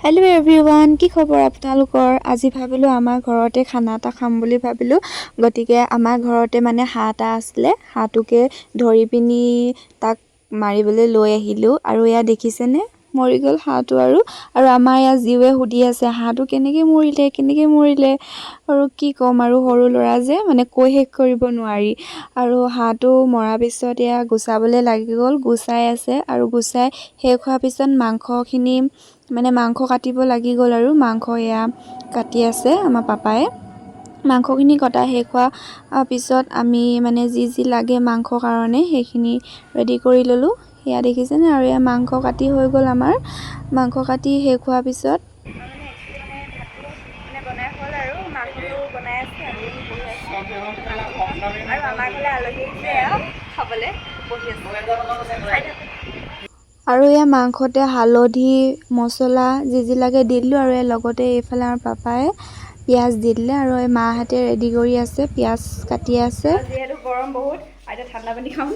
Hello' everyone, কি খবৰ আপোনালোকৰ? আজি ভাবিলোঁ আমাৰ ঘৰতে খানা এটা খাম বুলি ভাবিলোঁ। গতিকে আমাৰ ঘৰতে মানে হাঁহ এটা আছিলে, হাঁহটোকে ধৰি পিনি তাক মাৰিবলৈ লৈ আহিলোঁ। আৰু এয়া দেখিছেনে, মৰি গ'ল হাঁহটো। আৰু আৰু আমাৰ ইয়াত জীৱে সুধি আছে, হাঁহটো কেনেকৈ মৰিলে, কেনেকৈ মৰিলে? আৰু কি ক'ম আৰু, সৰু ল'ৰা যে, মানে কৈ শেষ কৰিব নোৱাৰি। আৰু হাঁহটো মৰাৰ পিছত এয়া গুচাবলৈ লাগি গ'ল, গুচাই আছে। আৰু গুচাই শেষ হোৱাৰ পিছত মাংসখিনি, মানে মাংস কাটিব লাগি গ'ল। আৰু মাংস এয়া কাটি আছে আমাৰ পাপাই। মাংসখিনি কটা শেষ হোৱা পিছত আমি মানে যি যি লাগে মাংসৰ কাৰণে, সেইখিনি ৰেডি কৰি ল'লোঁ। সেয়া দেখিছেনে? আৰু এয়া মাংস কাটি হৈ গ'ল আমাৰ। মাংস কাটি শেষ হোৱাৰ পিছত মানে বনাই হ'ল আৰু মাংসটো বনাই আছে, আমি বহি আছোঁ। আৰু আমাৰ ঘৰলৈ আলহী আহিছে, এয়া খাবলৈ বহি আছোঁ, খাই থাকোঁ। আৰু এয়া মাংসতে হালধি, মছলা যি যি লাগে দি দিলোঁ। আৰু এই লগতে এইফালে আমাৰ পাপাই পিঁয়াজ দি দিলে। আৰু এই মাহঁতে ৰেডি কৰি আছে, পিঁয়াজ কাটি আছে। যিহেতু গৰম বহুত, এতিয়া ঠাণ্ডা পানী খাম।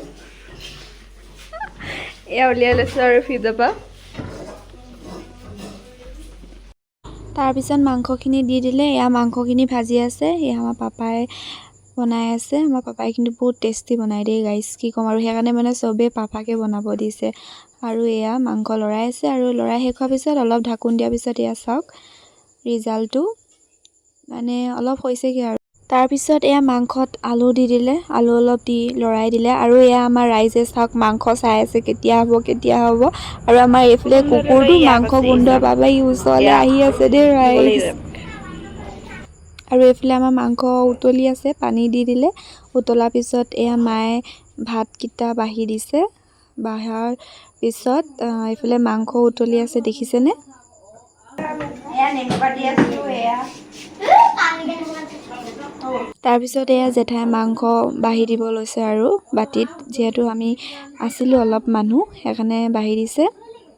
এয়া উলিয়াই লৈছোঁ আৰু ফ্ৰিজৰ পৰা। তাৰপিছত মাংসখিনি দি দিলে। এয়া মাংসখিনি ভাজি আছে, এয়া আমাৰ পাপাই বনাই আছে। আমাৰ পাপাই কিন্তু বহুত টেষ্টি বনাই দেই গাইজ, কি ক'ম আৰু। সেইকাৰণে মানে চবেই পাপাকে বনাব দিছে। আৰু এয়া মাংস লৰাই আছে। আৰু লৰাই শেষ হোৱাৰ পিছত, অলপ ঢাকোন দিয়াৰ পিছত এয়া চাওক ৰিজাল্টটো, মানে অলপ হৈছেগৈ আৰু। তাৰপিছত এয়া মাংসত আলু দি দিলে, আলু অলপ দি লৰাই দিলে। আৰু এয়া আমাৰ ৰাইজে চাওক, মাংস চাই আছে, কেতিয়া হ'ব, কেতিয়া হ'ব। আৰু আমাৰ এইফালে কুকুৰটো মাংস গোন্ধ পাই ওচৰলৈ আহি আছে দেই ৰাইজ। আৰু এইফালে আমাৰ মাংস উতলি আছে, পানী দি দিলে। উতলাৰ পিছত এয়া মায়ে ভাতকেইটা বাঢ়ি দিছে। বাঢ়াৰ পিছত এইফালে মাংস উতলি আছে, দেখিছেনে? এয়া নেমু কাটি আছোঁ এয়া। তাৰপিছত এয়া জেঠাই মাংস বাঢ়ি দিব লৈছে আৰু বাতিত, যিহেতু আমি আছিলোঁ অলপ মানুহ, সেইকাৰণে বাঢ়ি দিছে।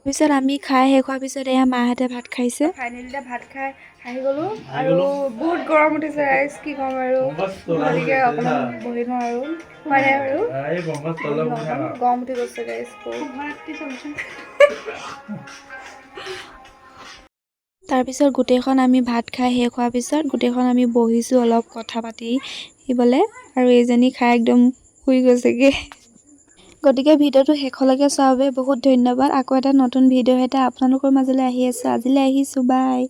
পিছত আমি খাই শেষ হোৱাৰ পিছত এয়া মাহঁতে ভাত খাইছে। ফাইনেলি ভাত খাই আহি গ'লোঁ আৰু বহুত গৰম উঠিছে ৰাইজ, কি ক'ম আৰু। গতিকে অকণমান বহি লওঁ আৰু, হয় নাই আৰু? গৰম উঠি গৈছে গাইজ বহুত। তাৰপিছত গোটেইখন আমি ভাত খাই শেষ হোৱাৰ পিছত গোটেইখন আমি বহিছোঁ অলপ কথা পাতিবলৈ। আৰু এইজনী খাই একদম শুই গৈছেগৈ। গতিকে ভিডিঅ'টো শেষলৈকে চোৱাৰ বাবে বহুত ধন্যবাদ। আকৌ এটা নতুন ভিডিঅ' এটা আপোনালোকৰ মাজলৈ আহি আছোঁ। আজিলৈ আহিছোঁ, বাই।